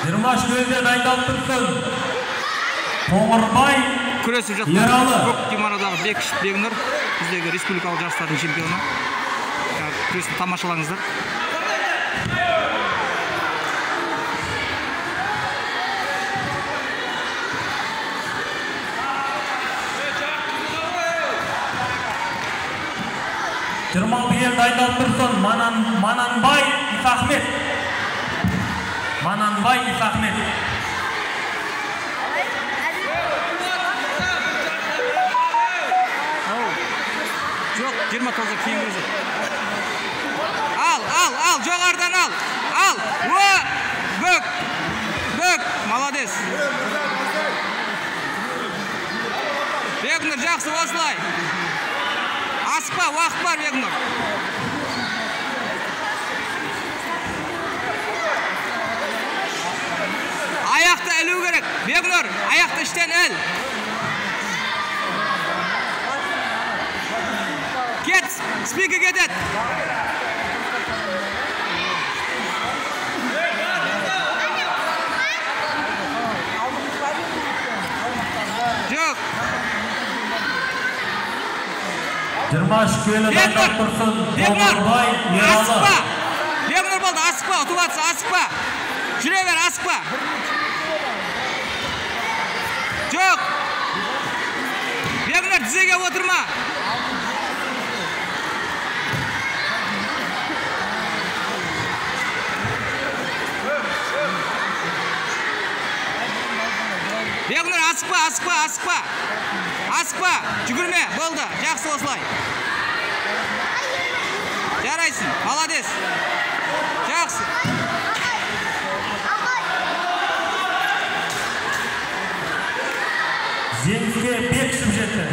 23 келіде дайындалып тұрсын. Қоңырбай күресіп жатқан көк кимонодағы Бекішев Бекнұр, біздегі республикалық жарыстардың чемпионы. Күресті тамашалаңыздар. Жиырма алты келі дайындалып тұрсын. Мананбай Исахмет. Мананбай Исахмет. Жоқ, 29-ға кейін күреседі. Ал, ал, ал, жоғарыдан ал. Ал, о, бүк, бүк, молодец. Бекнұр, жақсы, осылай. Асықпа, уақыт бар, Бекнұр. Аяқты ілу керек. Бекнұр, аяқты іштен іл. Кет, спикер кетеді. Жоқ. 23 келі дайындалып тұрсын. Қоңырбай Ералы. Асықпа. Бекнұр болды, асықпа, ұтып жатсың, асықпа. Жүре бер, асықпа. Жоқ. Бекнұр, тізеге отырма. Бекнұр, асықпа, асықпа, асықпа. Асықпа, жүгірме, болды, жақсы осылай. Жарайсың, молодец. Жақсы. Жеңіске Бекішев жетті.